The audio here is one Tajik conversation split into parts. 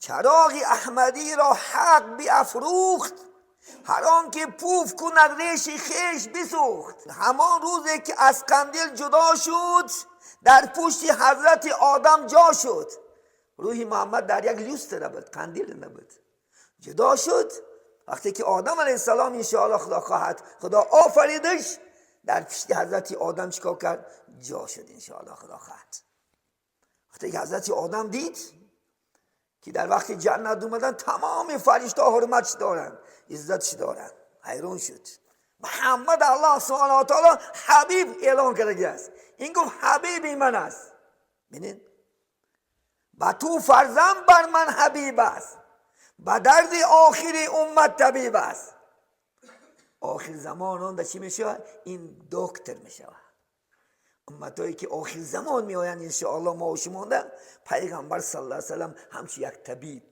Чароғи Аҳмадӣ ро ҳақ биафрӯхт, ҳар он ки пуф кунад реши хеш бисӯхт. Ҳамон рӯзе ки аз қандил ҷудо шуд, дар пушти ҳазрати Одам ҷо шуд. Рӯҳи Муҳаммад дар як люстра буд, қандил набуд, ҷудо шуд. Вақте ки Одам алайҳиссалом, иншоаллоҳ, Худо хоҳад, Худо офаридаш, дар пушти ҳазрати Одам чикор кард? Ҷо шуд, иншоаллоҳ, Худо хоҳад. Вақте ки ҳазрати Одам дид ки дар вақти ҷаннат омадан тамоми фариштаҳо ҳурматш доранд, иззатш доранд, ҳайрон шуд. Муҳаммад Аллоҳ субҳонаҳу ва таъоло ҳабиб эълон кардагиаст. Ин гуфт: ҳабиби ман аст. Бинед, ба ту фарзанд бар ман ҳабиб аст, ба дарди охири уммат табиб аст. Охир замон он да чӣ мешавад? Ин доктор мешавад. Умматое ки охир замон меоянд, иншоаллоҳ, мо шумонда пайғамбар саллаллоҳу алайҳи васаллам ҳамчун як табиб.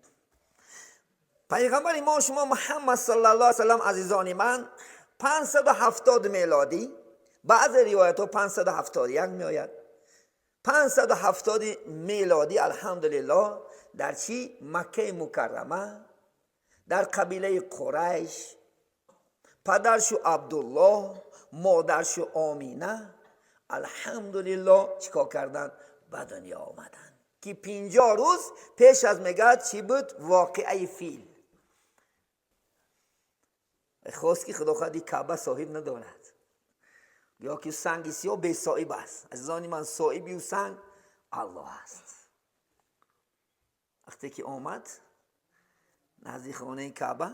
Пайғамбари мо шумо Муҳаммад саллаллоҳу алайҳи васаллам, азизони ман, 570 мелодӣ, баъзе ривоятҳо 571 меояд, 570 мелодӣ, алҳамдулиллоҳ, дар чӣ? Маккаи Мукаррама, дар қабилаи Қурайш, падаршу Абдуллоҳ, модаршу Омина, алҳамдулиллоҳ, чӣ кор карданд? Ба дунё омаданд, ки 50 рӯз пеш аз, мегӯяд, чӣ буд? Воқеаи фил. Хост ки, Худо хоҳад, Каъба соҳиб надорад ё ки санги сиёҳ бесоҳиб аст. Азизони ман, соҳиби ӯ санг Аллоҳ аст. Вақте ки омад назди хонаи Каъба,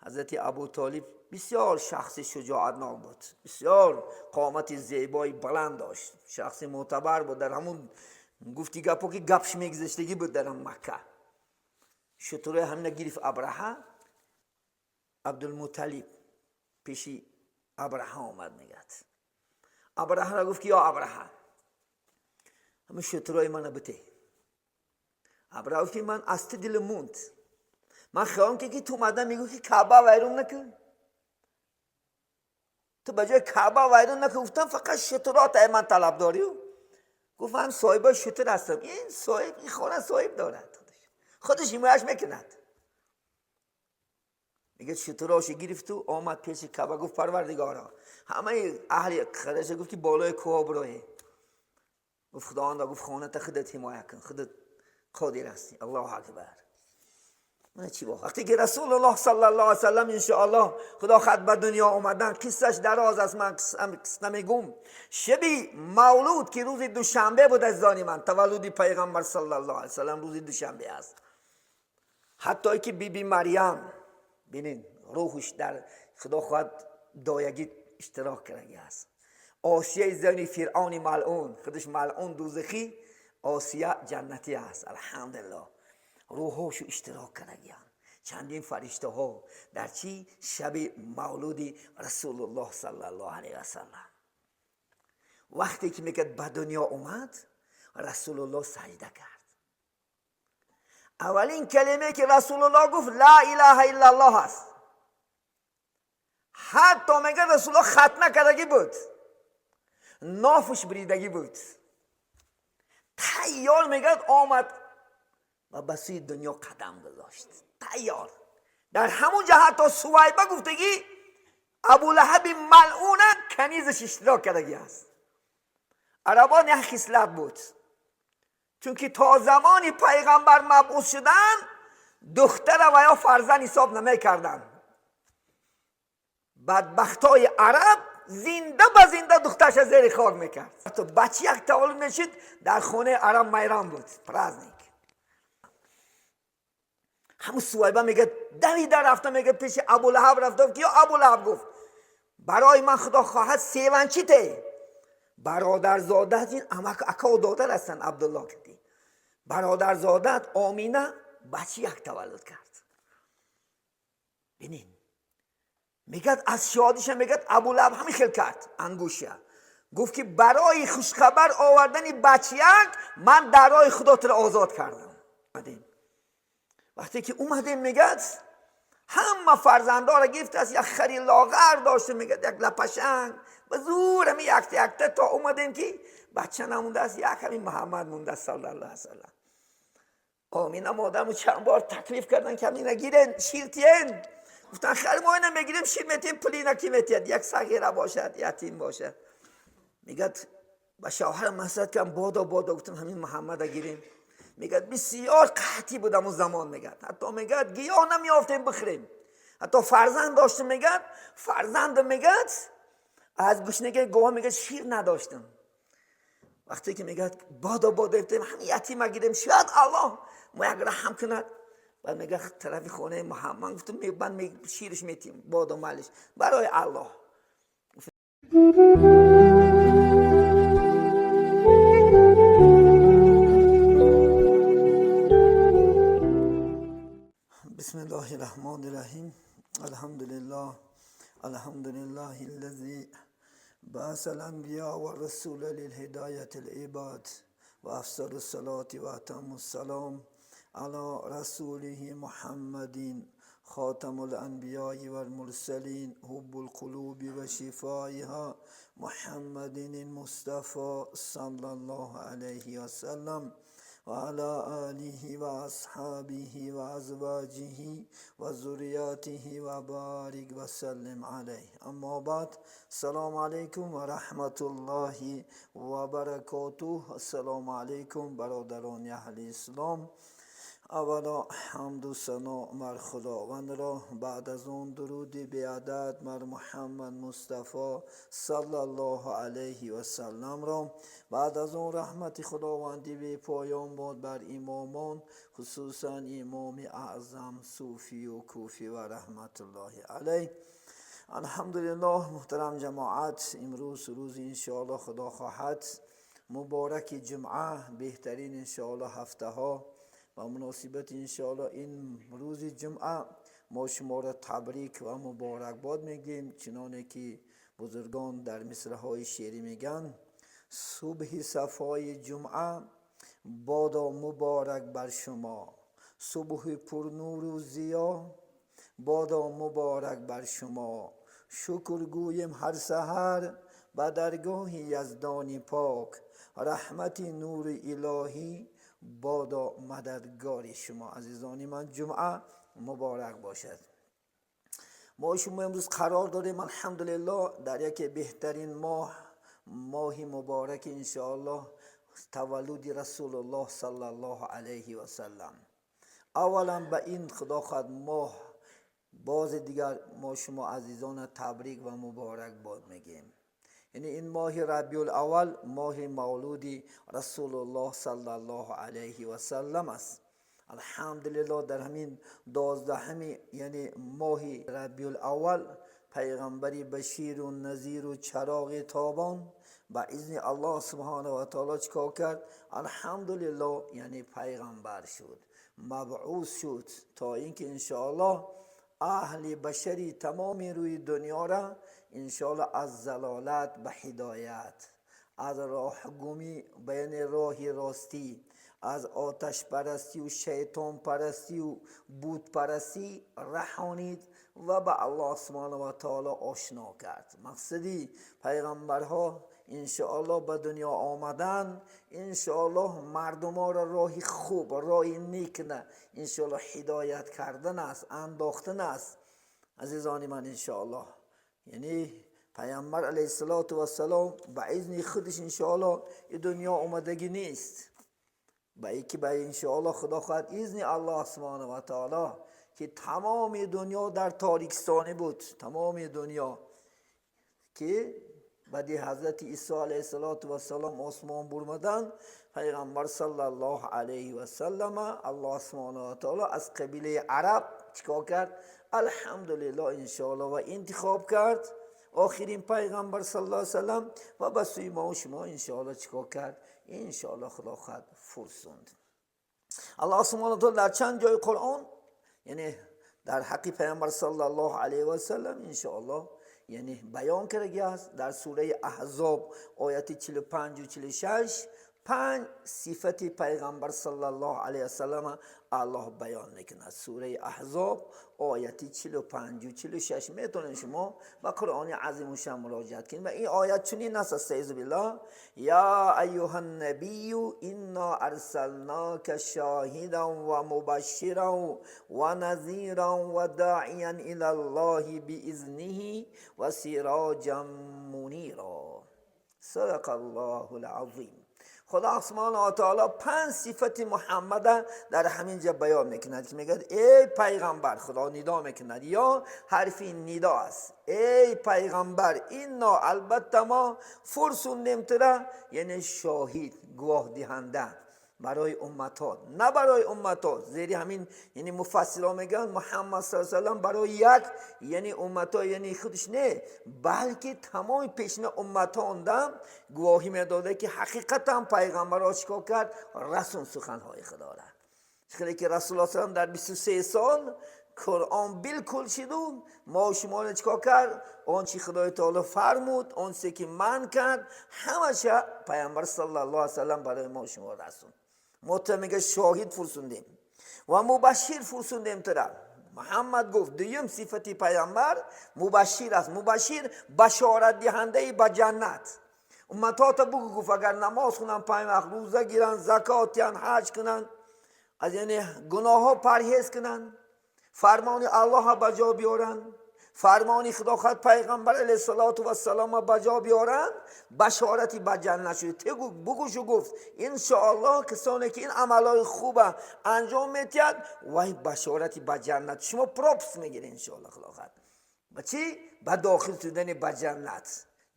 ҳазрати Абу Толиб бисёр шахси шуҷоатнок буд, бисёр қомати зебои баланд дошт, шахси мӯътабар буд. Дар ҳамун гуфти гапо ки гапш мегузаштагӣ буд дар Макка. Шутурои ҳамина гирифт Абраҳа. Абдулмуталиб пеши Абраҳа омад. Мегӯяд, Абраҳаро гуфт ки: «Ё Абраҳа, ҳамин шутурои мана бите». Абраҳа гуфт ки: «Ман аз ту дилам монд, ман хиёлам ки ту омада мегӯ ки Каъба вайрон накун, ту ба ҷои Каъба вайрон накун гуфтам, фақат шутурота ман талаб дорӣ». Гуфт: «Ман соҳиби шутур ҳастам, ин соҳиб, ин хона соҳиб дорад, худаш ҳимояш мекунад». Мегӯяд, шутуроши гирифту омад пеши Каъба, гуфт: «Парвардигоро». Ҳамаи аҳли қараша гуфт ки болои кӯҳо бироед. Гуфт: «Худованда», гуфт, «хоната худат ҳимоя кун, худат қодир ҳастӣ». Аллоҳу акбар! Чӣ вақте ки Расулуллоҳ саллаллоҳу алайҳи васаллам, иншоаллоҳ, Худо хад, ба дунё омадан, қиссаш дароз аст, ман қисса мегум. Шаби мавлуд ки рӯзи душанбе буд, азизони ман, таваллуди пайғамбар саллаллоҳу алайҳи васаллам рӯзи душанбе аст. Ҳатто ки биби Марьям, бинин, рӯҳуш дар, Худо хоҳад, доягӣ иштирок кардаги аст. Осияи зани Фиръавни малъун, худаш малъун, дузахӣ, Осия ҷаннатӣ аст, алҳамдулиллоҳ. Рӯҳошу иштирок кардагиянд чандин фариштаҳо дар чӣ? Шаби мавлуди Расулуллоҳ саллаллоҳу алайҳи васаллам. Вақте ки, мегӯяд, ба дунё омад, Расулуллоҳ саҷда кард. Аввалин калимае ки Расулуллоҳ гуфт: «Ла илаҳа иллаллоҳ» аст. Ҳатто, мегӯяд, Расулуллоҳ хатна кардагӣ буд, нофуш бридагӣ буд, тайёр, мегӯяд, омад ва ба сӯи дунё қадам гузошт, тайёр. Дар ҳамун ҷа ҳатто Сувайба гуфтагӣ, Абулаҳаби малъуна канизаш иштирок кардагӣ аст. Арабон як хислат буд, чунки то замони пайғамбар мабъус шудан духтара ва ё фарзанд ҳисоб намекарданд. Бадбахтои араб зинда ба зинда духтарша зери хок мекард. Ҳатто бача як таваллуд мешуд, дар хонаи араб майрам буд, праздник. Ҳамун Сувайба, мегӯяд, давида рафта, мегӯяд, пеши Абулаҳаб рафта, ки: «Ё Абулаҳаб», гуфт, «барои ман, Худо хоҳад, севанчите бародарзодат, ин амак акау додар ҳастанд, Абдулло кати бародарзодат Омина бача як таваллуд кард». Бинин, мегӯяд, аз шодиша, мегӯяд, Абулаҳаб ҳамин хел кард ангуша, гуфт ки: «Барои хушхабар овардани бачаяк ман дар роҳи Худо туро озод кардам». Вақте ки омадем, мегӯяд, ҳама фарзандоро гирифтааст, як хари лоғар дошта, мегӯяд, як лапашанг, ба зур ҳами якта якта то омадем ки бача намондааст, як ҳамин Муҳаммад мондааст, саллаллоҳу алайҳи васаллам. Омина модарму чанд бор таклиф кардан, ки ҳамина гирен, шир тиен. Гуфтан, хайр, мо ина мегирем, шир метиҳем, пули ина ки метиҳад? Як сағира бошад, ятим бошад. Мегӯяд, ба шавҳарам маслиҳат кардам, бодо бодо гуфтам, ҳамин Муҳаммада гирем. Мегӯяд, бисёр қаҳтӣ буд ҳамон замон, мегӯяд, ҳатто, мегӯяд, гиёҳ намеёфтем бихӯрем. Ҳатто фарзанд доштем, мегӯяд, фарзандам, мегӯяд, аз гушнагии гоҳ, мегӯяд, шир надоштам. Вақте ки, мегӯяд, бодо бодо гуфтем, ҳамин ятима гирем, шояд Аллоҳ мо як раҳм кунад. Баъд, мегӯяд, тарафи хонаи Муҳаммад гуфтам, баъд шириш метиҳем, бодо малиш барои Аллоҳ. بسم الله الرحمن الرحیم. الحمد لله، الحمد لله الذي بعث الأنبياء والرسول للهداية العباد، وأفضل الصلاة وأتم السلام على رسوله محمد خاتم الأنبياء والمرسلين، حب القلوب وشفائها، محمد المصطفى صلى الله عليه وسلم، وعلى آله وأصحابه وأزواجه وذرياته وبارك وسلم عليه. أما بعد، السلام عليكم ورحمة الله وبركاته. السلام عليكم برادران اهل اسلام. اولا حمد و ثنا بر خداوند را، بعد از اون درودی بی‌عدد بر محمد مصطفی صلی الله علیه و سلم را، بعد از اون رحمت خداوندی بی پایان باد بر امامان، خصوصا امام اعظم صوفی و کوفی و رحمت الله علیه. الحمدلله. محترم جماعت، امروز روز انشاءالله خدا خواهد مبارک جمعه، بهترین انشاءالله هفته ها و مناسبت انشاءالله این روز جمعه ما شما را تبریک و مبارکباد میگیم. چنانه که بزرگان در مصرع‌های شعری میگن: صبح صفای جمعه بادا مبارک بر شما، صبح پر نور و ضیا بادا مبارک بر شما. شکر گوییم هر سحر به درگاه یزدان پاک، رحمت نور الهی بادا مددگار شما. عزیزان من، جمعه مبارک باشد. ما شما امروز قرار داریم الحمدلله در یکی بهترین ماه، ماه مبارک انشاءالله تولد رسول الله صلی الله علیه و سلم. اولا به این خدا خواهد ماه باز دیگر ما شما عزیزان تبریک و مبارک باد میگیم. یعنی این ماه ربیع الاول ماه مولود رسول الله صلی الله علیه و سلم است. الحمدلله در همین 12 یعنی ماه ربیع الاول پیغمبری بشیر و نذیر و چراغ تابان با اذن الله سبحانه و تعالی چیکار کرد؟ الحمدلله یعنی پیغمبر شد، مبعوث شد تا اینکه انشاءالله اهل بشری تمام روی دنیا را انشاءالله از ضلالت به هدایت، از راه گمی به یعنی راه راستی، از آتش پرستی و شیطان پرستی و بت پرستی رهانید و به الله سبحانه و تعالی آشنا کرد. مقصدی پیغمبرها انشاءالله به دنیا آمدن انشاءالله مردم ها را راه خوب، راه نیک نه انشاءالله هدایت کردن است، انداختن است. عزیزان من، انشاءالله یعنی پیامبر علیه السلام به اذن خودش انشاءالله این دنیا آمدگی نیست، به اینکه به انشاءالله خدا خواهد اذن الله سبحانه و تعالی که تمام دنیا در تاریکستانی بود، تمام دنیا که بعد حضرت عیسی علیه السلام آسمان برمدن، پیغمبر صلی الله علیه و سلم الله سبحانه و تعالی از قبیله عرب چیکار کرد؟ الحمدلله انشاءالله و انتخاب کرد آخرین پیغمبر صلی الله علیه و سلم و به سوی ما و شما انشاءالله چیکار کرد؟ انشاءالله خدا خواهد فرسوند. الله سبحانه و تعالی در چند جای قرآن یعنی در حق پیامبر صلی الله علیه و سلم انشاءالله یعنی بیان کرده است. در سوره احزاب آیت 45 و 46. Панҷ сифати пайғамбар саллаллоҳу алайҳи васаллам Аллоҳ баён мекунад. Сураи Аҳзоб, ояти 45-у 46. Метавонед шумо ба Қуръони азимушшаън муроҷиат кунед. Ва ин оят чунин аст: أستعيذ بالله، يا أيها النبي إنا أرسلناك شاهدا ومبشرا ونذيرا وداعيا إلى الله بإذنه وسراجا منيرا. صدق الله العظيم. Худо субҳана ва таъоло панҷ сифати Муҳаммада дар ҳамин ҷо баён мекунад, ки мегӯяд: эй пайғамбар. Худо нидо мекунад ё ҳарфи нидо аст. Эй пайғамбар, إنا, албатта мо фурсундем тура, яъне шоҳид, гувоҳдиҳанда барои умматот, на барои умматот. Зери ҳамин, яъне, муфассиро мегӯянд, Муҳаммад с салам барои як, яъне, уммато, яъне худаш не, балки тамоми пешина умматондам гувоҳӣ медода, ки ҳақиқатан пайғамбарро чикор кард? Расон суханҳои худора. Хеле ки Расулулло салам дар 23 сол Қуръон билкул шиду мо шуморо чикор кард? Он чи Худои таоло фармуд, он чизе ки манъ кард, ҳамаша пайғамбар саллаллоҳу алайhi васаллам барои мо шумо расон. Мо тура, мега, шоҳид фурсундем ва мубашшир фурсундем тура. Муҳаммад, гуфт, дуюм сифати пайғамбар мубашшир аст. Мубашшир, башоратдиҳандаи ба ҷаннат. Умматота бугу, гуфт, агар намоз хунанд панҷ вақт, рӯза гиранд, закот диҳанд, ҳаҷ кунанд, аз, яъне, гуноҳҳо парҳез кунанд, фармони Аллоҳа ба ҷо биёранд, фармони худохат пайғамбар алайҳиссалоту вассалома ба ҷо биёранд, башорати ба ҷаннат шуд. Тегу бугӯшу, гуфт, иншоаллоҳ, касоне ки ин амалҳои хуба анҷом метиҳад, вай башорати ба ҷаннат, шумо пропуск мегиред, иншоаллоҳ, худохат ба чӣ? Ба дохил шудани ба ҷаннат.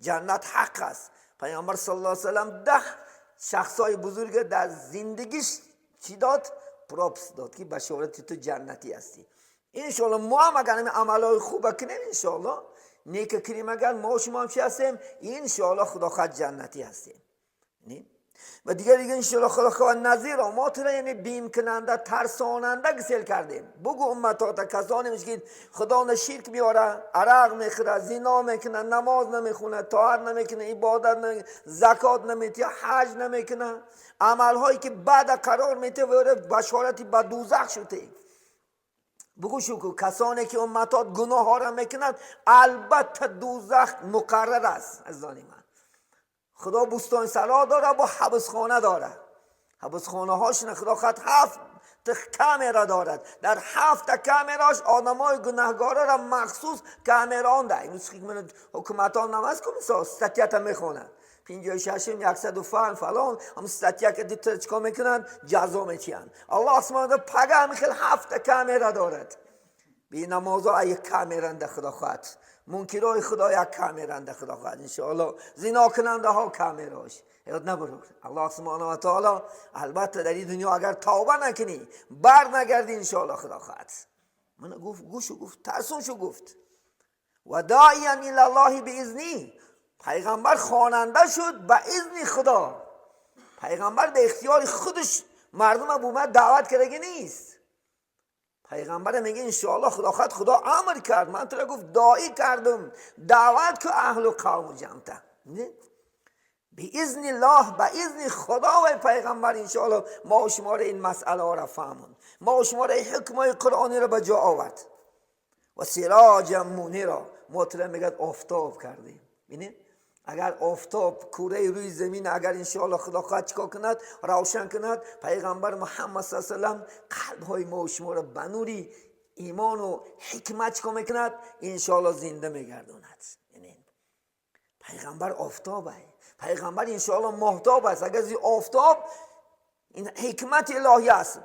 Ҷаннат ҳақ аст. Пайғамбар саллаллоҳу алайҳи васаллам 10 шахсҳои бузурга дар зиндагиш чӣ дод? Пропуск дод, ки башорати ту ҷаннатӣ ҳастӣ. Иншоалло, мо ҳам агар ҳамин амалҳои хуба кунем, иншоалло, нека кунем, агар мо шумо ҳам чӣ ҳастем? Иншоалло, худохат ҷаннатӣ ҳастем. Ва дигар дига, иншоалло, худо نذيرا, мо тура, яъне, бимкунанда, тарсонанда гусел кардем. Бугу умматота, касоне ки Худо ширк меора, арақ мехӯра, зино мекуна, намоз намехуна, тоат намекуна, ибодат, закот наметия, ҳаҷ намекуна, амалҳое ки баъда қарор метия, башорати ба дузах шуде. Бугӯ шуку, касоне ки умматот гуноҳҳоро мекунад, албатта дузах муқаррар аст. Азизони ман, Худо бӯстонсаро дора, бо ҳабсхона дора. Ҳабсхонаҳошона худо хат ҳафт камера дорад. Дар ҳафта камераш одамои гунаҳгорара махсус камеронда. Ҳукуматон намаз ку, мисол, статья та мехонад, 56-м, 100 фан фалон, ҳам статья ка чикор мекунанд? Ҷазо метиҳанд. Аллоҳ субҳана пага ҳами хел ҳафта камера дорад. Бенамозо як камеранда худо хоҳад, мункирои Худо як камеранда худо хоҳад, иншоалло, зинокунандаҳо камерош ёд набурд. Аллоҳ субҳана ва таоло, албатта, дар ин дунё агар тавба накунӣ, бар нагардӣ, иншоалло, худо хоҳад мана гуфт, гӯшу гуфт, тарсуншу гуфт. وداعيا إلى الله بإذنه. пайғамбар хонанда шуд ба изни Худо. Пайғамбар ба ихтиёри худаш мардума бумад даъват кардагӣ нест. Пайғамбара мега, иншоалло, худохат Худо амр кард, ман тура, гуфт, доӣ кардум, даъват ку аҳлу қавму ҷамта بإذن الله. ба изни Худо вай пайғамбар, иншоалло, мо шуморо ин масъалаҳоро фаҳмон, мо шуморо ин ҳукмҳои қуръониро ба ҷо овард. وسراجا منيرا. мо тура, мегӯяд, офтоб кардем. Бинед, агар офтоб кураи рӯи замин, агар, иншоалло, худо хоҳад, чикор кунад? Равшан кунад. Пайғамбар Муҳаммад с салам қалбҳои мо шуморо ба нури имону ҳикмат чикор мекунад? Иншоалло, зинда мегардонад. Пайғамбар офтоб ай, пайғамбар, иншоалло, моҳтоб аст. Агар офтоб ин ҳикмати илоҳӣ аст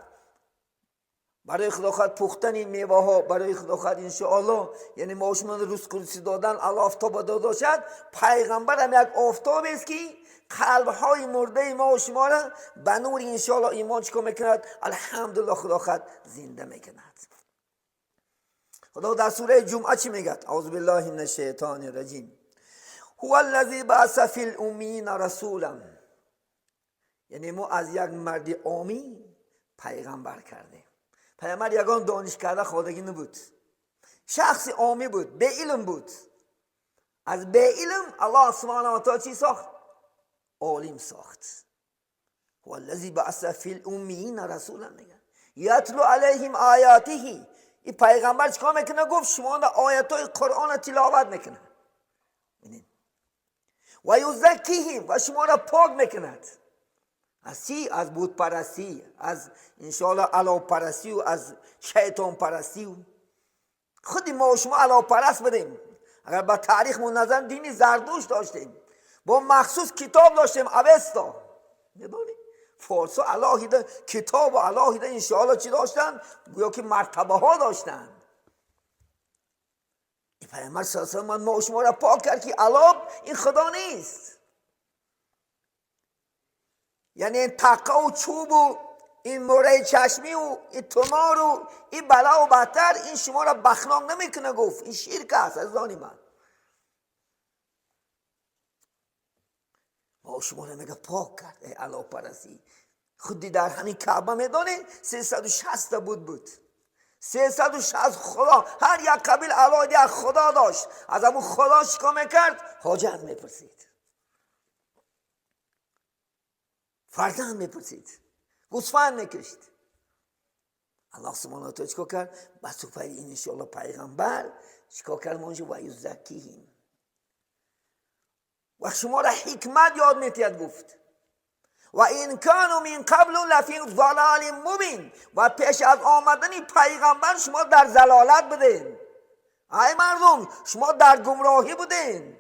барои худо хоҳад пухтани меваҳо, барои худо хоҳад, иншоалло, яъне мо шумо рӯзқурсӣ додан, Алло офтоба додошад. Пайғамбарам як офтобест, ки қалбҳои мурдаи мо шуморо ба нури, иншоалло, имон чикор мекунад? Алҳамдулилло, худо хоҳад, зинда мекунад. Худо дар сураи Ҷумъа чӣ мегӯяд? أعوذ بالله من الشيطان الرجيم. هو الذي بعث في الأميين رسولا. یعنی ما از یک مرد عامی پیغمبر کردیم. پیغمبر یگان دانش کرده خودگی نبود، شخص عامی بود، به علم بود. از به علم الله سبحانه و تعالی چی ساخت؟ عالم ساخت. هو الذی بعث فی الامیین رسولا میگه یتلو علیهم آیاته. این پیغمبر چیکار میکنه؟ گفت شما آیات های قرآن تلاوت میکنه و یزکیهم و شما را پاک میکند از چی؟ از بت پرستی، از انشاءالله الله پرستی و از شیطان پرستی. و خودی ما و شما الله پرست بودیم. اگر با تاریخ منظم دینی زردوش داشتیم، با مخصوص کتاب داشتیم، اوستا. میدونی فارسا علاهیده کتاب و علاهیده انشاءالله چی داشتن؟ گویا که مرتبه ها داشتن. این پیامبر صلی الله علیه و ما و شما را پاک کرد که الله این خدا نیست. یعنی این تقه و چوب و این مره چشمی و این تمار و این بلا و بدتر این شما را بخناک نمیکنه. گفت این شرک است عزیزان من. ما شما را میگه پاک کرد ای الله پرستی. خودی در همین کعبه میدونی 360 بود 360 خدا، هر یک قبیل الله یک خدا داشت. از همون خدا چیکار میکرد؟ حاجت میپرسید، فرزند میپرسید، گوسفند میکشید. الله سبحانه و تعالی چیکار کرد؟ با سفر این انشاءالله پیغمبر چیکار کرد؟ مانجو و یزکیهم و شما را حکمت یاد میتید. گفت و این کانوا من قبل لفی ضلال مبین. و پیش از آمدن پیغمبر شما در ضلالت بودین. ای مردم شما در گمراهی بودین.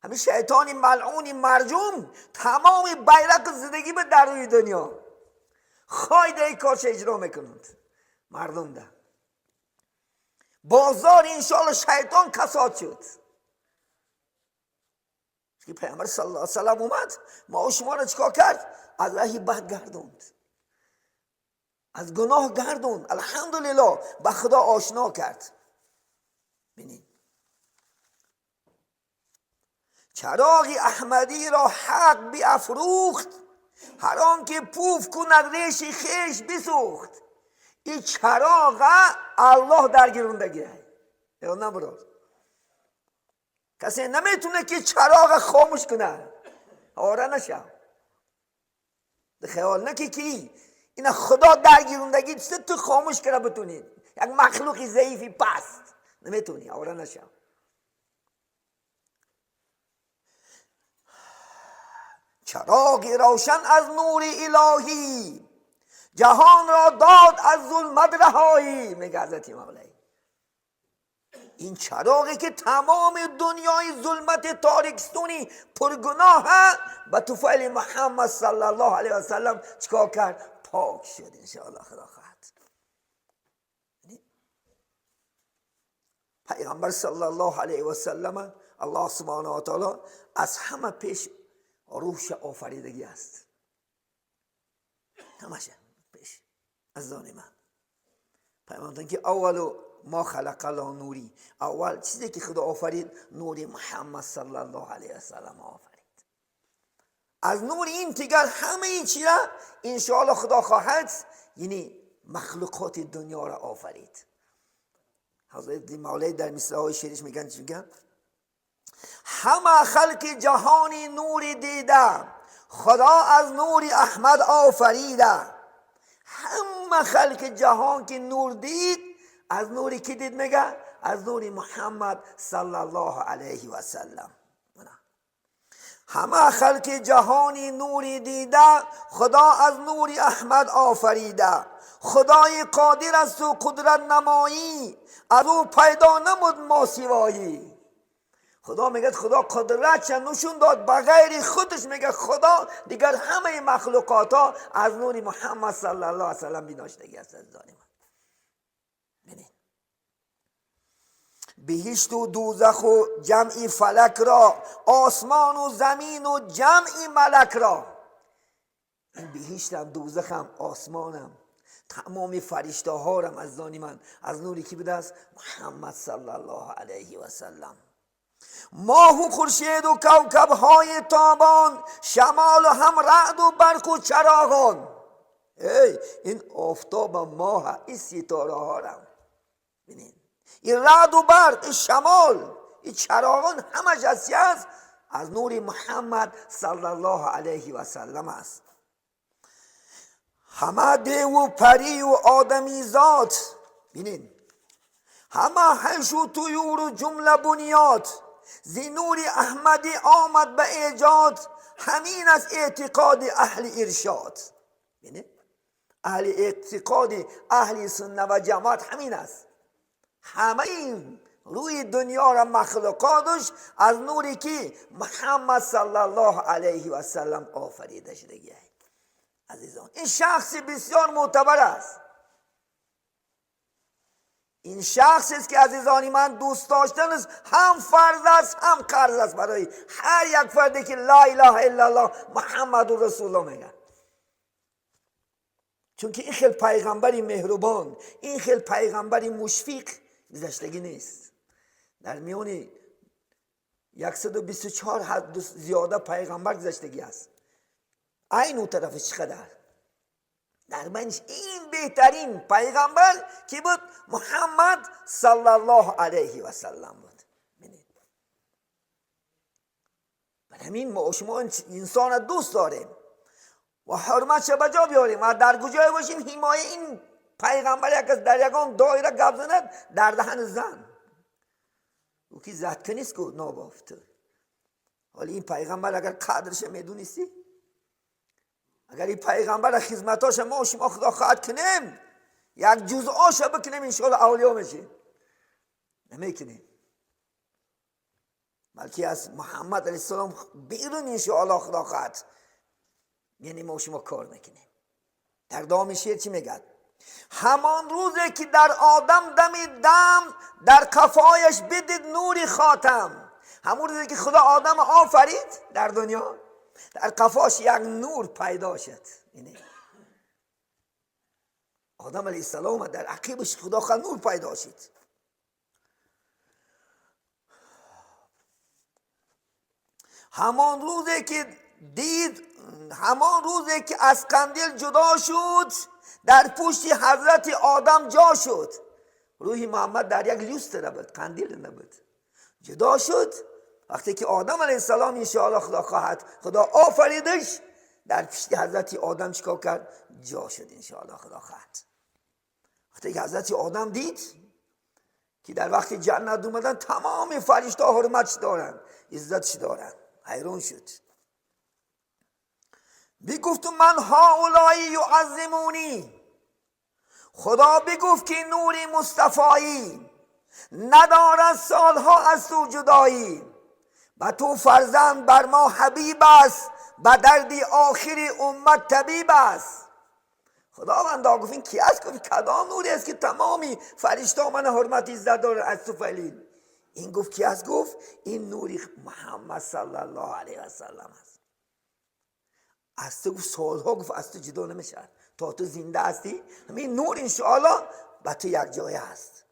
همین شیطان ملعون مرجوم تمام بیرق زندگی به در روی دنیا خواهی ای کارش اجرا میکنند مردم ده بازار انشاءالله شیطان کساد شد. که پیامبر صلی الله علیه و سلم اومد ما و شما را چیکار کرد؟ از راه بد گردوند، از گناه گردوند. الحمدلله به خدا آشنا کرد. ببینید چراغ احمدی را حق بیافروخت، هر آن که پوف کند ریش خیش بسوخت. این چراغ الله در گیروندگی یا نه براد؟ کسی نمیتونه که چراغ خاموش کنه. آره نشه خیال نکی که این خدا در گیروندگی تو خاموش کنه بتونید. یک مخلوق ضعیفی پست نمیتونی. آره نشه. چراغ روشن از نور الهی، جهان را داد از ظلمت رهایی. میگه حضرت مولای این چراغی که تمام دنیای ظلمت تاریکستونی پرگناه به طفیل محمد صلی الله علیه و سلم چیکار کرد؟ پاک شد انشاءالله خدا خواهد. پیغمبر صلی الله علیه و سلم الله سبحانه و تعالی از همه پیش روح آفریدگی است. همشه پیش از آن من پیغمبر که اولو ما خلق الله نوری، اول چیزی که خدا آفرید نور محمد صلی الله علیه و سلم آفرید. از نور این دیگر همه این چیزا انشاءالله خدا خواهد یعنی مخلوقات دنیا را آفرید. حضرت مولای در مثله شعرش میگن چی میگن؟ همه خلق جهانی نور دیده، خدا از نور احمد آفریده. همه خلق جهان که نور دید از نوری کی دید؟ میگه از نور محمد صلی الله علیه و سلم. همه خلق جهانی نوری دیده، خدا از نور احمد آفریده. خدای قادر است و قدرت نمایی، از او پیدا نمود ما سوایی. خدا میگه خدا قدرت نشون داد بغیر خودش. میگه خدا دیگر همه مخلوقات ها از نور محمد صلی الله علیه و سلم بیناشتگی است. بهشت و دوزخ و جمعی فلک را، آسمان و زمین و جمعی ملک را. این بهشتم، دوزخم، آسمانم، تمام فرشته هارم از دانی من از نوری کی بوده است؟ محمد صلی الله علیه و سلم. ماه و خورشید و کوکب های تابان، شمال و هم رعد و برق و چراغان. ای این آفتاب ماه، این ستاره هارم، ببینید این رعد و برق، این شمال، این چراغان همش از چی است؟ از نور محمد صلی الله علیه و سلم است. همه دیو و پری و آدمی ذات، بینین، همه حش و طیور و جمله بنیاد، زی نور احمدی آمد به ایجاد، همین از اعتقاد اهل ارشاد. بینین، اهل اعتقاد اهل سنت و جماعت همین است. همه این روی دنیا را مخلوقاتش از نوری که محمد صلی الله علیه و سلم آفریده شده. عزیزان، این شخص بسیار معتبر است. این شخص است که عزیزانی من دوست داشتن است، هم فرض است هم قرض است برای هر یک فردی که لا اله الا الله محمد رسول الله میگه. چون که این خیلی پیغمبری مهربان، این خیلی پیغمبری مشفق گذشتگی نیست. در میان 124 حد زیاده پیغمبر گذشتگی است. این اون طرف چقدر در بینش این بهترین پیغمبر که بود محمد صلی الله علیه و سلم بود. برای همین ما شما انسان دوست داریم و حرمتش به جا بیاریم و در کجای باشیم حمایه این پیغمبر یک از در یگان دایره گپ زند در دهن زن او که زد که نیست که نابافته. حالا این پیغمبر اگر قدرش میدونستی، اگر این پیغمبر خدمتاش ما شما خدا خواهد کنیم، یک جزءاش بکنیم انشاءالله اولیا میشیم. نمیکنیم، بلکه از محمد علیه السلام بیرون انشاءالله خدا خواهد، یعنی ما شما کار میکنیم. در دام شعر چی میگد؟ همان روزی که در آدم دم دم، در قفایش بدید نوری خاتم. همون روزی که خدا آدم آفرید در دنیا، در قفاش یک نور پیدا شد. یعنی آدم علیه السلام در عقیبش خدا خواهد نور پیدا شد. همان روزی که دید، همان روزی که از قندیل جدا شد، در پشت حضرت آدم جا شد. روح محمد در یک لوستر نبود، قندیل نبود، جدا شد. وقتی که آدم علیه السلام انشاءالله خدا خواهد خدا آفریدش، در پشت حضرت آدم چیکار کرد؟ جا شد انشاءالله خدا خواهد. وقتی که حضرت آدم دید که در وقت جنت اومدن تمام فرشته ها حرمتش دارن، عزتش دارن، حیران شد. بگفت من هؤلاء یعظمونی. خدا بگفت که نور مصطفایی ندارد سالها از تو جدایی، و تو فرزند بر ما حبیب است، به دردی آخری امت طبیب است. خداوند گفت این کی است؟ گفت کدام نوری است که تمامی فرشته من حرمت عزت دارند از تو فعلین؟ این گفت کی است؟ گفت این نوری محمد صلی الله علیه و سلم است. از تو گفت سالها گفت از تو جدا نمیشه، تا تو زنده هستی همین نور انشاءالله به تو یک جای هست.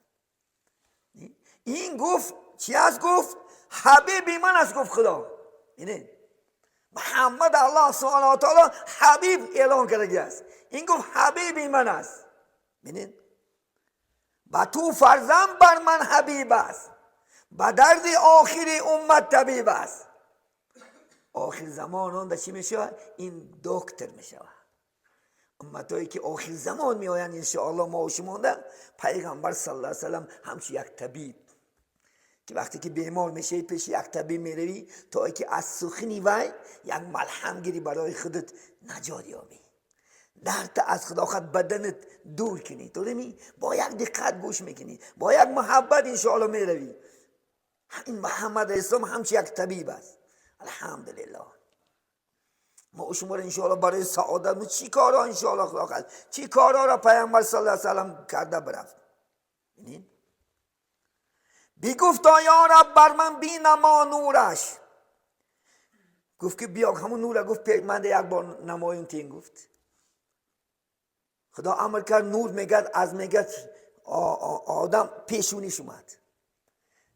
این گفت چی است؟ گفت حبیبی من است. گفت خدا اینه محمد الله سبحانه و تعالی حبیب اعلان کرده است. این گفت حبیبی من است. ببینید با تو فرزند بر من حبیب است، به درد آخر امت طبیب است. آخر زمان آن چی میشه؟ این دکتر میشه. امتایی که آخر زمان میآیند انشاءالله ما و شما پیغمبر صلی الله علیه و سلم همچون یک طبیب که وقتی که بیمار میشه پیش یک طبیب میروی تا اینکه از سخنی وی یک ملهم گیری برای خودت نجات یابی، درد از خدا خود بدنت دور کنی، تو با یک دقت گوش میکنی، با یک محبت انشاءالله میروی. این محمد اسلام همچون یک طبیب است. الحمدلله ما شما را انشاءالله برای سعادت ما چی کارا انشاءالله خدا خواهد چی کارا را پیامبر صلی الله علیه و سلم کرده برفت. بگفت یا رب بر من بینما نورش. گفت که بیا همون نور گفت من یک بار نمایون تین. گفت خدا امر کرد نور میگد از میگد آدم پیشونیش اومد.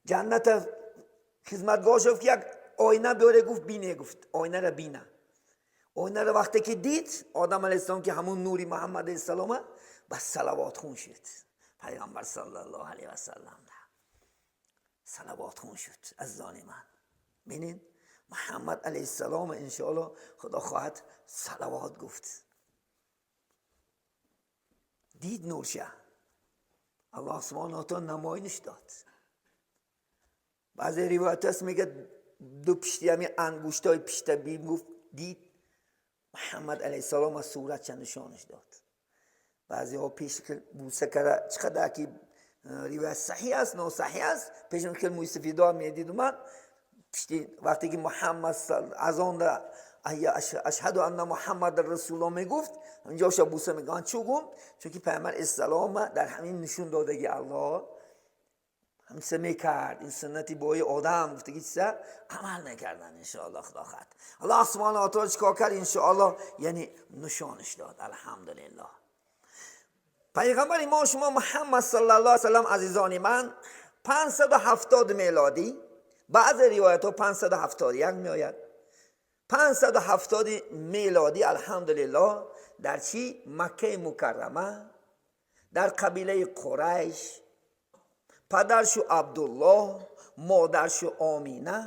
جنت خدمتگاه شد که یک آینه بیاره. گفت بینه. گفت آینه را بینه. آینه را وقتی که دید آدم علیه السلام که همون نوری محمد علیه السلام بس صلوات خون شد. پیغمبر صلی الله علیه و سلم صلوات خون شد. از من ببینید Муҳаммад алайҳиссалом иншоаллоҳ худо хоҳад салавот гуфт. Дид нурша, аллоҳ субҳонаҳу ва таъола намоиш дод. Баъзе ривоят аст, мегӯяд, ду пишти ҳамин ангуштҳои пишта бим гуфт, дид Муҳаммад алайҳиссалом аз суратша нишонаш дод. Баъзеҳо пеш бӯса карда, чӣ қадар ки ривоят саҳеҳ аст, носаҳеҳ аст, пешам хел мӯйсафидо медиду ман пишти вақте ки Муҳаммад азонда ашҳаду анна Муҳаммад расулуллоҳ мегуфт, инҷоша бӯса мегӯянд. Чӣ гум? Чунки Пайғамбар алайҳиссалома дар ҳамин нишон додагӣ Аллоҳ ҳамиса мекард. Ин суннати бои одам гуфтаги чиза амал мекардан. Иншоаллоҳ худо хоҳад, Аллоҳ субҳонаҳу ва таъола чикор кард? Иншоаллоҳ, яъне нишонаш дод. Алҳамдулиллоҳ. Пайғамбари мо шумо Муҳаммад саллаллоҳу алайҳи васаллам, азизони ман, 570 мелодӣ, баъзе ривоятҳо 571 меояд, 570 мелодӣ, алҳамдулиллоҳ, дар чӣ Маккаи Мукаррама, дар қабилаи Қурайш, падаршу Абдуллоҳ, модаршу Омина,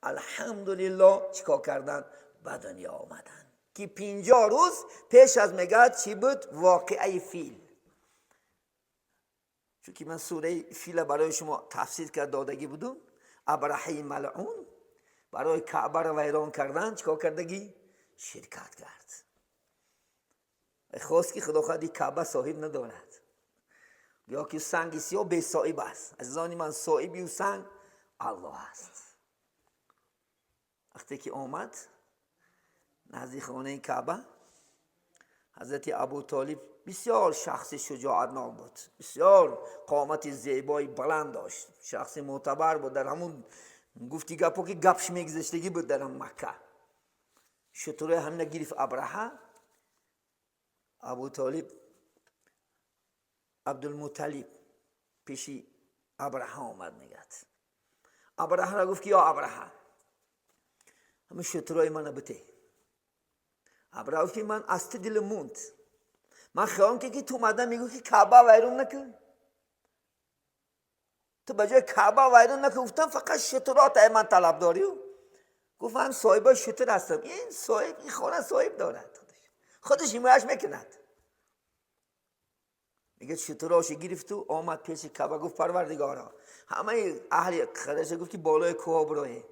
алҳамдулиллоҳ, чӣ кор карданд? Ба дунё омаданд, ки 50 рӯз пеш аз мегӯяд чӣ буд воқеаи фил. Чунки ман сураи фила барои шумо тафсир кард додагӣ будум. Абраҳаи малъун барои Каъбаро вайрон кардан чӣ кор кардагӣ? Ширкат кард, хост ки худо хоҳад Каъба соҳиб надорад ё ки санги сиёҳ бесоҳиб аст. Азизони ман, соҳиби ӯ санг Аллоҳ аст. Вақте ки омад назди хонаи Каъба, ҳазрати Абу Толиб бисёр шахси шуҷоатнок буд, бисёр қомати зебои баланд дошт, шахси мӯътабар буд. Дар ҳамун гуфти гапо ки гапш мегузаштагӣ буд дар Макка. Шутурои ҳамина гирифт Абраҳа. Абу Толиб, Абдулмуталиб пеши Абраҳа омад, мегӯяд. Абраҳаро гуфт ки: «Ё Абраҳа, ҳамин шутурои мана бите». Абраҳа гуфт ки: «Ман аз ту дилам монд, ман хиёл ки ту омада мегӯ ки Каъба вайрон накун. Ту ба ҷои Каъба вайрон накун гуфтам, фақат шутурота ман талаб дорӣ». Гуфт: «Ман соҳиби шутур ҳастам, ин соҳиб, ин хона соҳиб дорад, худаш ҳимояш мекунад». Мегӯяд, шутуроши гирифту омад пеши Каъба, гуфт: «Парвардигоро». Ҳамаи аҳли қарияша гуфт ки болои кӯҳо бироед.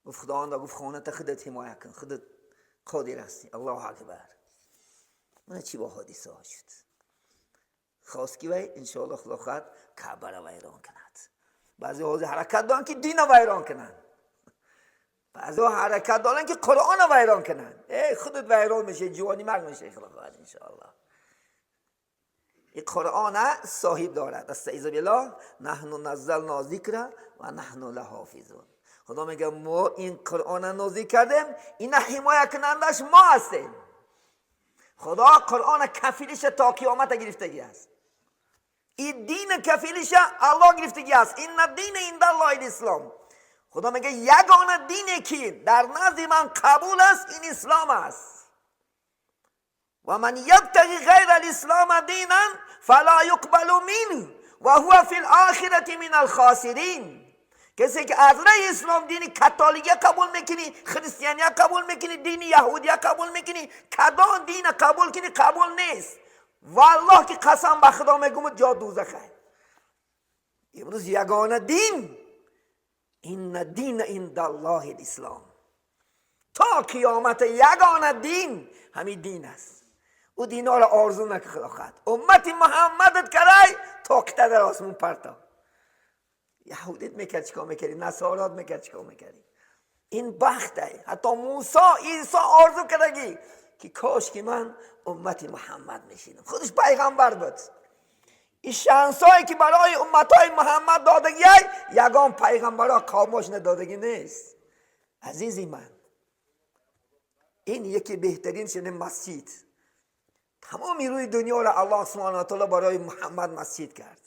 Гуфт: «Худованда», гуфт, «хоната худат ҳимоя кун, худат қодир ҳастӣ». Аллоҳу акбар! Мана чӣ бо ҳодисаҳо шуд. Хост ки вай, иншоалло, худо хоҳад, Каъбаро вайрон кунад. Баъзе ҳозир ҳаракат доранд ки дина вайрон кунанд, баъзеҳо ҳаракат доранд ки Қуръонро вайрон кунанд. Э, худат вайрон мешавӣ, ҷавони марг мешавӣ. Худо хоҳад, иншоалло, ин Қуръона соҳиб дорад. Астаизу биллоҳ: наҳну наззална зикра ва наҳну лаҳофизун. Худо мегӯяд: «Мо ин Қуръона нозил кардем, ина ҳимоякунандааш мо ҳастем». Худо Қуръона кафилиша то қиёмата гирифтагӣ аст. Ин дина кафилиша Аллоҳ гирифтагӣ аст. Инна дина индаллоҳи лислом. Худо мегӯяд: «Ягона дине ки дар назди ман қабул аст, ин ислом аст». Ва ман ябтағи ғайра лислома динан фала юқбалу минҳу ва ҳува фи лохирати мин алхосирин. Касе ки аз раи ислом дини католикия қабул мекунӣ, христиания қабул мекунӣ, дини яҳудия қабул мекунӣ, кадом дина қабул кунӣ, қабул нест. Валлоҳ ки қасам ба Худо мегӯм, ҷо дӯзахе. Имрӯз ягона дин инна дина индаллоҳи лислом. То қиёмата ягона дин ҳамин дин аст. Ӯ динҳоро орзу накун. Худо хоҳад, уммати Муҳаммадат карай тоқита дар осмон парто. Яҳудит мекард, чикор мекардӣ? Насорот мекард, чикор мекардӣ? Ин бахтай. Ҳатто Мусо, Исо орзу кардагӣ ки кош ки ман уммати Муҳаммад мешидам. Худаш пайғамбар буд. Ин шансое ки барои умматҳои Муҳаммад додагиай, ягон пайғамбаро қавмош надодагӣ нест. Азизи ман, ин яке беҳтарин шуни масҷид. Тамоми рӯи дунёро Аллоҳ субҳана ва таоло барои Муҳаммад масҷид кард.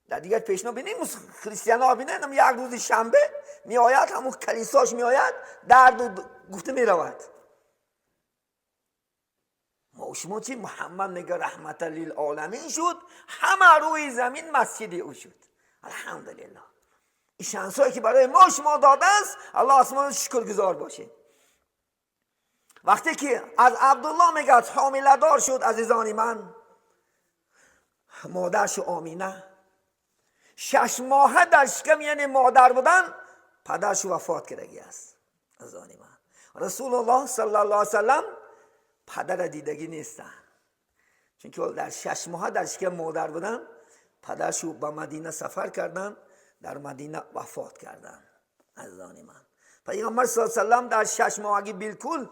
Дар дигар пешно бинем, христианҳо бинем, як рӯзи шанбе меояд, ҳамун калисош меояд, дарду гуфта меравад. Мо шумо чи? Муҳаммад мега раҳмата лил оламин шуд, ҳама рӯи замин масҷиди ӯ шуд. Алҳамдулиллоҳ. Ин шансҳое ки барои мо шумо додааст, Аллоҳ осмон шукргузор бошед. Вақте ки аз Абдулло мегӯяд, ҳомиладор шуд, азизони ман, модаршу Омина 6 моҳа дар шикам, яъне модар будан, падаршу вафот кардагӣ аст. Азизони ман, Расулуллоҳ саллаллоҳу алайhi васаллам падара дидагӣ нестанд, чунки дар 6 моҳа дар шикам модар будан, падаршу ба Мадина сафар карданд, дар Мадина вафот карданд. Азизони ман, Пайғамбар с саллам дар 6 моҳагӣ билкул,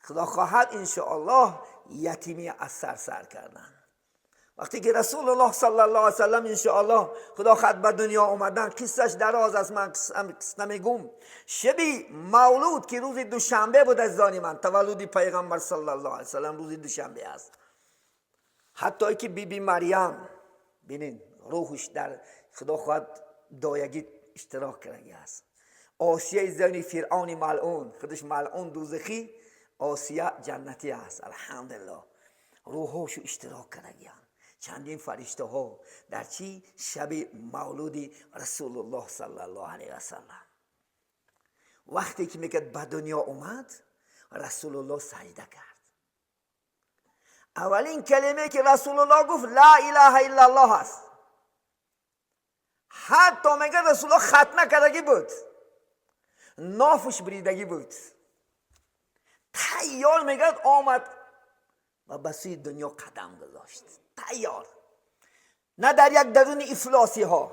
Худо хоҳад, иншоаллоҳ, ятимӣ аз сар сар карданд. Вақте ки Расулуллоҳ саллаллоҳу алайhi васаллам, иншоаллоҳ, Худо хоҳад, ба дунё омадан, қиссаш дароз аст, ман қисса мегум. Шаби мавлуд, ки рӯзи душанбе буд, азизони ман, таваллуди Пайғамбар саллаллоҳу алайhi васаллам рӯзи душанбе аст. Ҳатто ки биби Марьям, бинин, рӯҳуш дар, Худо хоҳад, доягӣ иштирок кардагӣ аст. Осияи зани Фиръавни малъун, худаш малъун, дузахӣ, Осия ҷаннатӣ аст, алҳамдулиллоҳ. Рӯҳошу иштирок кардагианд чандин фариштаҳо дар чӣ? Шаби мавлуди Расулуллоҳ саллаллоҳу алайҳи васаллам. Вақте ки мегӯяд, ба дунё омад, Расулуллоҳ саҷда кард. Аввалин калимае ки Расулуллоҳ гуфт, «Ла илаҳа иллаллоҳ» аст. Ҳатто мегӯяд, Расулуллоҳ хатна кардагӣ буд, нофуш бридагӣ буд, тайёр, мегӯяд, омад ва ба сӯи дунё қадам гузошт. Тайёр, на дар як даруни ифлосиҳо,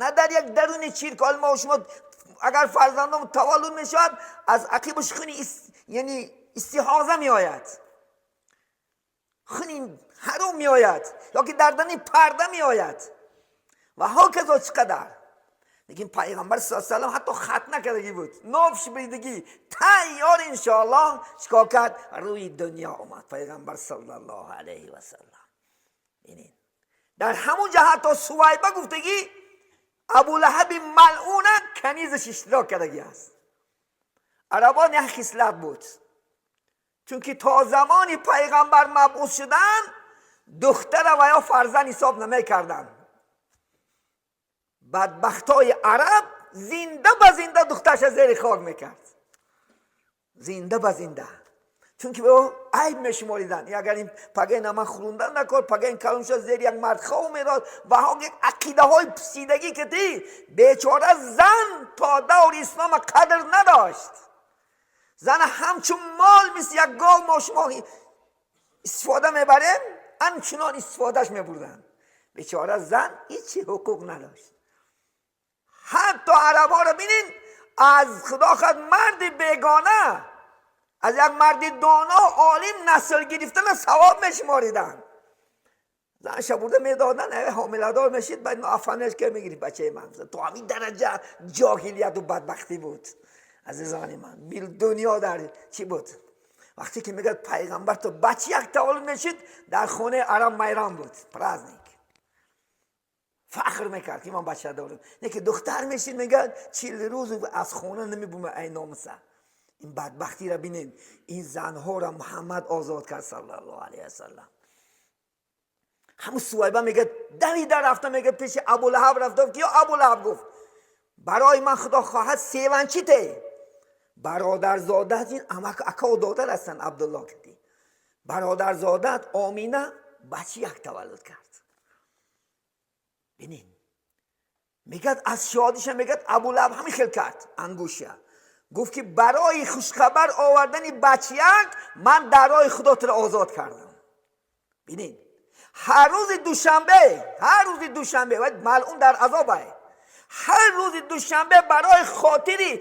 на дар як даруни чиркол. Мо шумо агар фарзандон таваллуд мешавад, аз ақибаш хуни, яъне истиҳоза меояд, хуни ҳаром меояд ё ки дар дани парда меояд ва ҳоказо чӣ қадар. Лекин Пайғамбар с салам ҳатто хатна кардагӣ буд, нофш бридагӣ, тайёр, иншоаллоҳ, чикор кард? Рӯи дунё омад Пайғамбар саллаллоҳу алайҳи васаллам. Бинед, дар ҳамун ҷа ҳатто Сувайба гуфтагӣ, Абулаҳаби малъуна канизаш иштирок кардагӣ аст. Арабон як хислат буд, чунки то замони Пайғамбар мабъус шудан, духтара ва ё фарзанд ҳисоб намекарданд. Бадбахтои араб зинда ба зинда духтарша зери хок мекард, зинда ба зинда, чунки ӯ айб мешумориданд. Агар ин пагаи ман хӯрундан накор, пагаин калон шуд, зери як мард хов мерод ва як ақидаҳои пусидагӣ, ки ти бечора зан то даври ислома қадр надошт. Зана ҳамчун мол, мисли як гов мо шумо истифода мебарем, анчунон истифодааш мебурданд. Бечора зан ҳичи ҳуқуқ надошт. Ҳатто арабҳоро бинин, аз, Худо хоҳад, марди бегона, аз як марди доно, олим насл гирифтана савоб мешумориданд. Занша бурда медоданд, ҳомиладор мешид, баъд афанеш ки мегирифт бачаи ман. То ҳамин дараҷа ҷоҳилияту бадбахтӣ буд, азизони ман. Дунё дар чӣ буд? Вақте ки мегӯяд, Пайғамбар то бача як таваллуд мешид, дар хонаи араб майрам буд, праздник, фахр мекард, ки ман бача дорам. Не ки духтар мешид, мегӯяд, 40 рӯз аз хона намебума. Ай номуса, ин бадбахтиро бинед. Ин занҳоро Муҳаммад озод кард саллаллоҳу алайҳи васаллам. Ҳамун Сувайба мегӯяд, давида рафта, мегӯяд, пеши Абулаҳаб рафта, ки ё Абулаҳаб, гуфт, барои ман, Худо хоҳад, севанчите бародарзодаат, ин амак акаву додар ҳастанд, Абдулло кати бародарзодаат Омина бачи як таваллуд кард. Бинин, мегӯяд, аз шодиша, мегӯяд, Абулаҳаб ҳамин хел кард ангуша, гуфт, ки барои хушхабар овардани бачияк ман дар роҳи Худо туро озод кардам. Бинед, ҳар рӯзи душанбе, ҳар рӯзи душанбе малъун дар азобай. Ҳар рӯзи душанбе барои хотири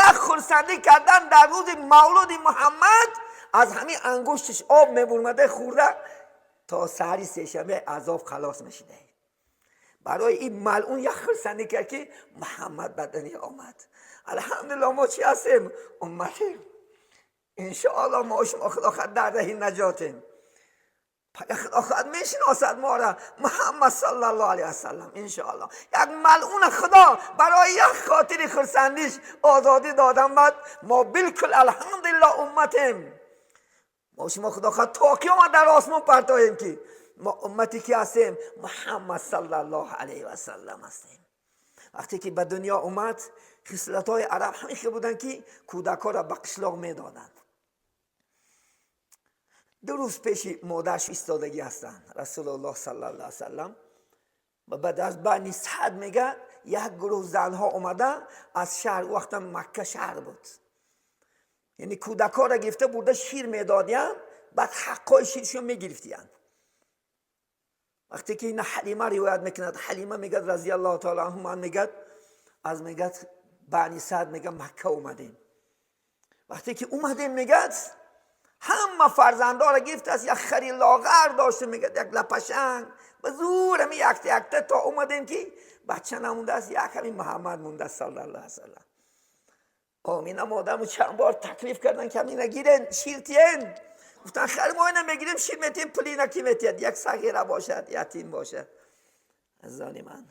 як хурсандӣ кардан дар рӯзи мавлуди Муҳаммад аз ҳамин ангушташ об мебурмада, хӯрда, то саҳари сешанбе азоб халос мешида. Барои ин малъун як хурсандӣ кард, ки Муҳаммад ба дунё омад. Алҳамдулилло, мо чӣ ҳастем? Умматем. Иншоалло, мо шумо, Худо хоҳад, дар раҳи наҷотем. Худо хоҳад, мешиносад моро Муҳаммад саллаллоҳу алайҳи васаллам, иншоалло. Як малъуна Худо барои як хотири хурсандиш озодӣ додам. Баъд мо билкул, алҳамдулилло, умматем. Мо шумо, Худо хоҳад, то қиёмат дар осмон партоем, ки мо уммати ки ҳастем? Муҳаммад саллаллоҳу алайҳи васаллам ҳастем. Вақте ки ба дунё омад, хислатҳои араб ҳамин хел буданд, ки кӯдакҳоро ба қишлоқ медоданд. 2 рӯз пеши модарш истодагӣ ҳастанд Расулуллоҳ саллаллоҳу алайҳи васаллам, ва баъд аз Бани Саъд мегӯяд як гурӯҳ занҳо омада аз шаҳр, вақта Макка шаҳр буд, яъне кӯдакҳоро гирифта бурда шир медодиянд, баъд ҳаққҳои ширшон мегирифтиянд. Вақте ки ина Ҳалима ривоят мекунад, Ҳалима мегӯяд разияллоҳу таала анҳу, ман мегӯяд аз мегӯяд Бани Саъд мегӯяд Макка омадем. Вақте ки омадем мегӯяд ҳама фарзандҳоро гирифтааст, як хари лоғар доштем, мегӯяд як лапашанг, ба зур ҳамин якта якта то омадем ки бача намондааст, як ҳамин Муҳаммад мондааст саллаллоҳу алайҳи васаллам. Омина модарму чанд бор таклиф кардан ки ҳамина гирен, шир тиен. Гуфтан хар мо ина мегирем, шир метиҳем, пули ина ки метиҳад, як сағира бошад, ятим бошад. Азизони ман,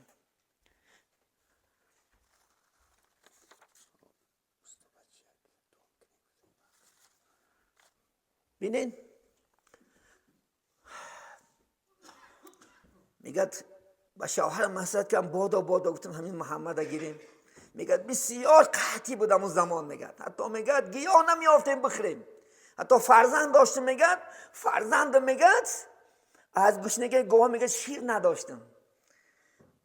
бинен, мегӯяд ба шавҳарам маслиҳат кардам, бодо бодо гуфтам ҳамин Муҳаммада гирем. Мегӯяд бисёр қаҳтӣ буд ҳамон замон, мегӯяд ҳатто мегӯяд гиёҳ намеёфтем бихӯрем, ҳатто фарзанд доштем, мегӯяд фарзандам мегӯяд аз гушнагии гоҳ мегӯяд шир надоштам.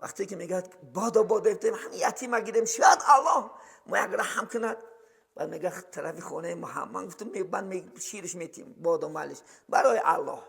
Вақте ки мегӯяд бодо бодо гуфтем ҳамин ятима гирем, шояд Аллоҳ мо як раҳм кунад. Баъд мегӯяд тарафи хонаи Муҳаммад гуфтам ман ширш метиҳем, бодо малиш барои Аллоҳ.